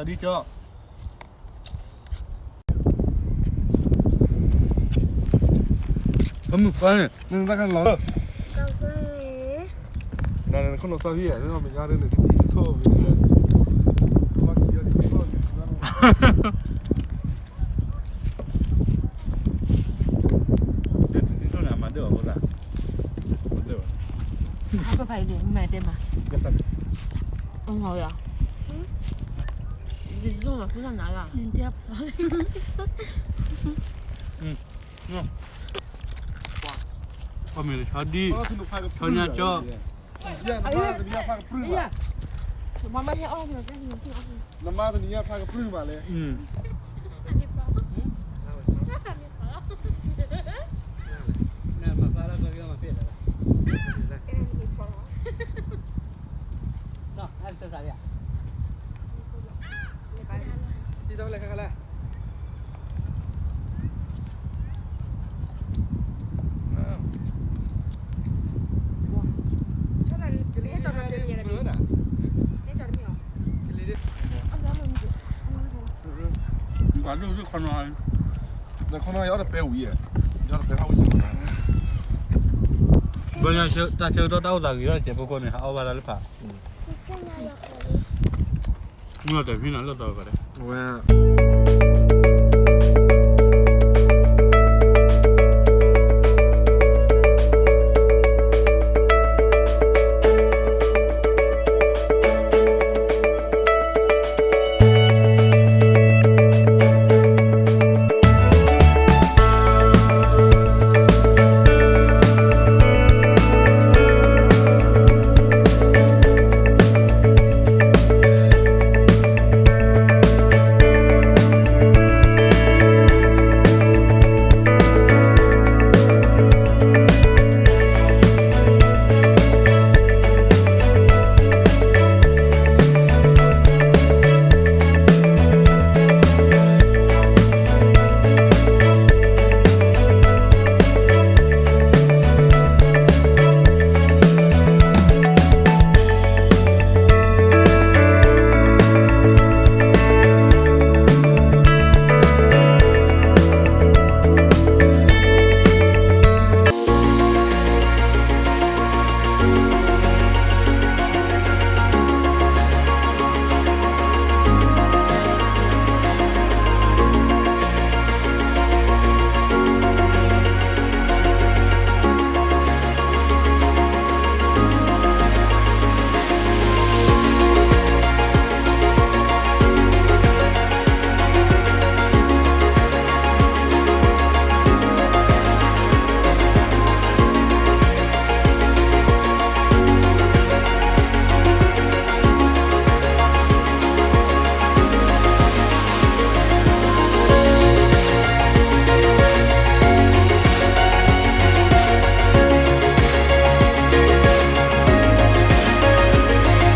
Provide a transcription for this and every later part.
ဒ်ကၠီ အမုၢ်ပှၢ်န့ၣ် နဘၣ်ကလီၤ နခိၣ်နူာ်သးဖံး နမ့ၢ်ညါဒ်န့ၣ် ကထံၣ်ကထိၣ်မ့ၢ် တထံၣ်ထီၣ်န့ၣ် အမၤဒၢၣ်အီၤဝဲဒၣ် မၤဒၢၣ်ဘၣ် အဖၢဖးအံၤန့ၣ် မၤတဲမး အငီၤယၤ ယဒိၣ်မး ဖိသၣ်နၤလၢ အမ့ၢ်ဆီဒံၣ် ဆီညါကၠီ နမါတနံၤညါဖးကပြုၢ်မးလဲၣ် ပှၤဒိၣ်ဒိၣ်ခီနီၤ ခီနီၤယအီၣ်တပဲဝံၤဧါ ယအီၣ်တပဲဟးဝံၤ ဘၣ်ညါတၢ်ဆၢကတီၢ်တၢ်အိၣ်သးဂ့ၤထီၣ်ကဲးဖိကိးန့ၣ် ဟးအီၣ်ဘၣ်တၢ်လၢဖး မုၢ်လီၤတဲာ်ဖံနၤလၢတီၤကဒီး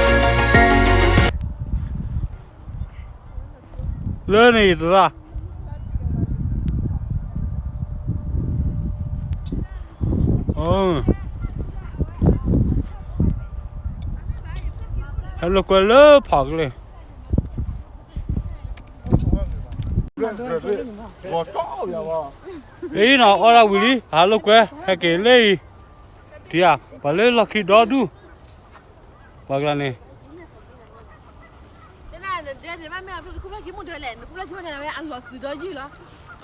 အဝဲ လၢန့ၣ်သရၣ် ဟဲလိာ်ကွဲလၢဖးကလဲၣ် အံၤနီၤ အီၣ်ဒၣ်ဝံၤလံ ဟးလိာ်ကွဲ ဟဲက့ၤလၢအံၤ ထံဧါ ပှၤလၢလီၢ်ခံဒီဒူၣ် ပှၤကျါန့ၣ် မ့ၢ်မၤတွ့အီၣ်ဒၣ်ဝံၤန့ၣ် တသ့ၣ်ညါတၢ်ဘျုးတသ့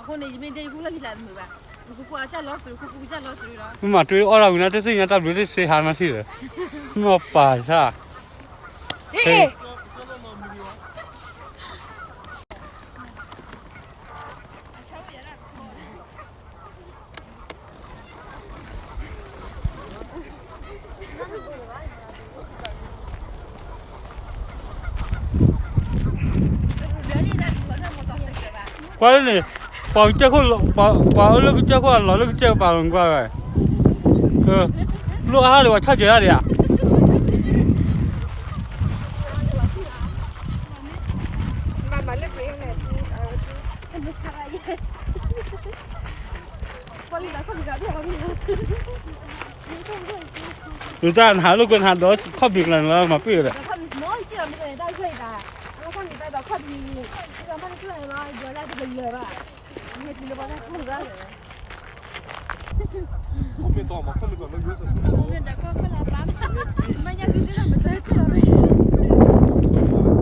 ဟးမးထံၣ်လၢ မ့ၢ်ပာ်ဆၣ် ကွၢ်လၢန့ၣ် ပှၤကစၢၢ်ခိၣ်လီၤ ပှၤအၢလၢကစၢၢ်ခိၣ်အလီၤလၢကစၢၢ်ကပၤလီၤကွၢ်ဝဲ လိၣ်အါထီၣ်ဒံး ပှၤဆီၣ်စၢၤတၢ်ဒံးဧါ. လူတၢ်နဟးလိာ်ကွဲနဟးဒီးခီၣ်ဖံးကျါန့ၣ်လီၤ မၤပ့ၢ်ဝဲဒၣ်.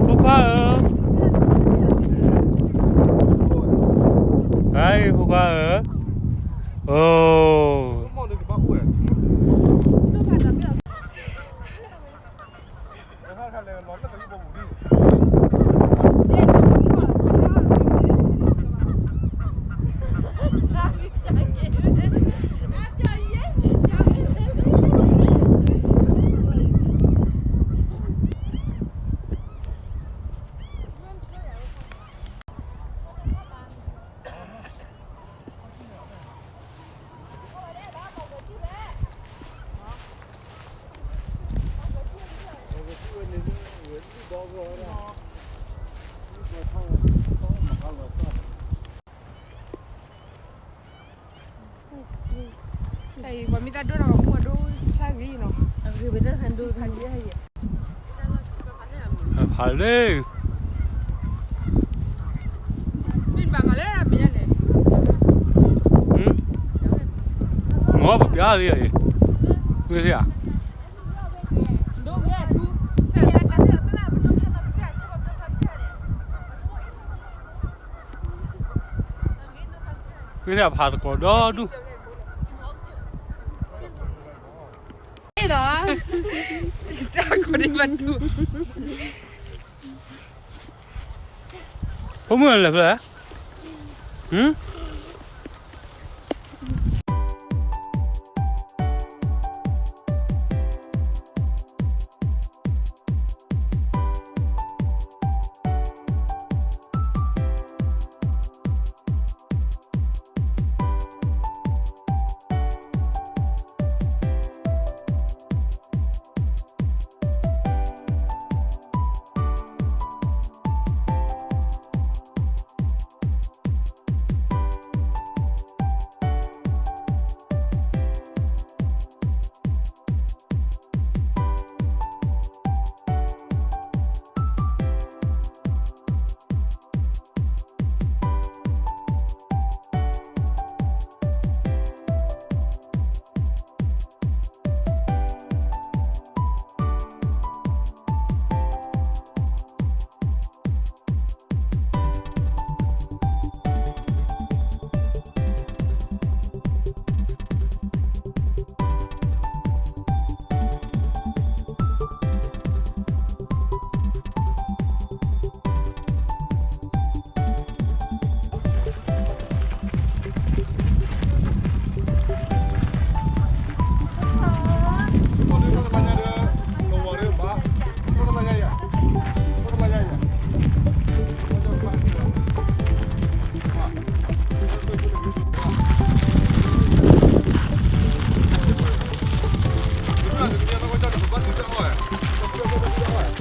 ဖိခွါဧၢ, ဟဲဖိခွါဧၢ, အိ, ပှၤမ့ၢ်တၢ်ဒိၣ်ထီၣ်အမူအဒိၣ်ဖျါဂ့ၤနီၤ, ဖးလ့, မ့ၢ်ပပျါလံ, မ့ၢ်ဧါ. ဖးသကိးဒီဒူၣ်, ဖိမုၣ်လဲၤဖဲလဲၣ်, ဟၢ.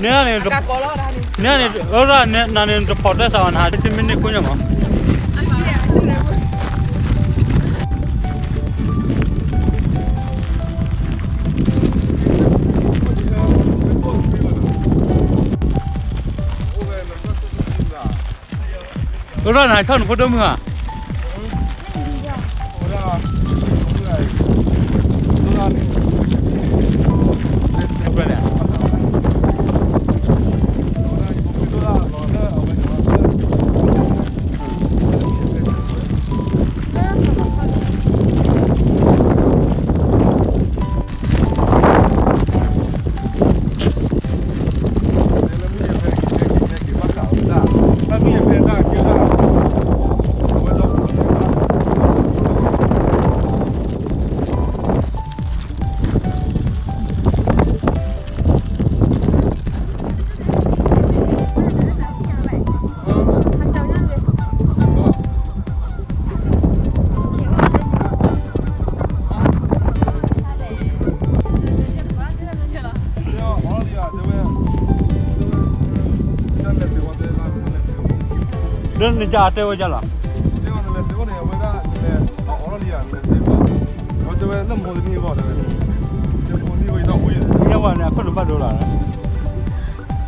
န့ၣ်န့ၣ်, န့ၣ်န့ၣ်, အၢ နန့ၣ်တဖိးတၢ်သးအီၤ နဟးတဆံမ့ၢ်န့ၢ်ခိညါမး. အၢ နဟးဆီၣ်နဖိဒိၣ်မုၢ်ဧါ. နကတဲဝဲဒ်လဲၣ်, မ့ၢ်ဝဲန့ၣ် အခိၣ်နဘၣ်ဒိလီၤ,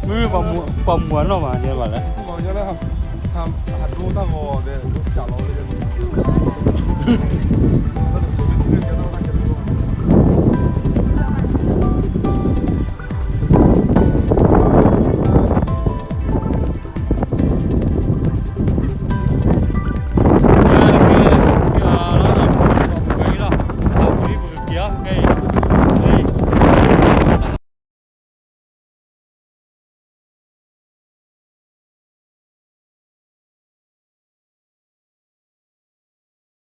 မ့မ့ၢ်ပှၤမူၤအနီၢ်မးန့ၣ်ဘၣ်လဲၣ်, အဒိတၢ်ဂီၤဒဲး,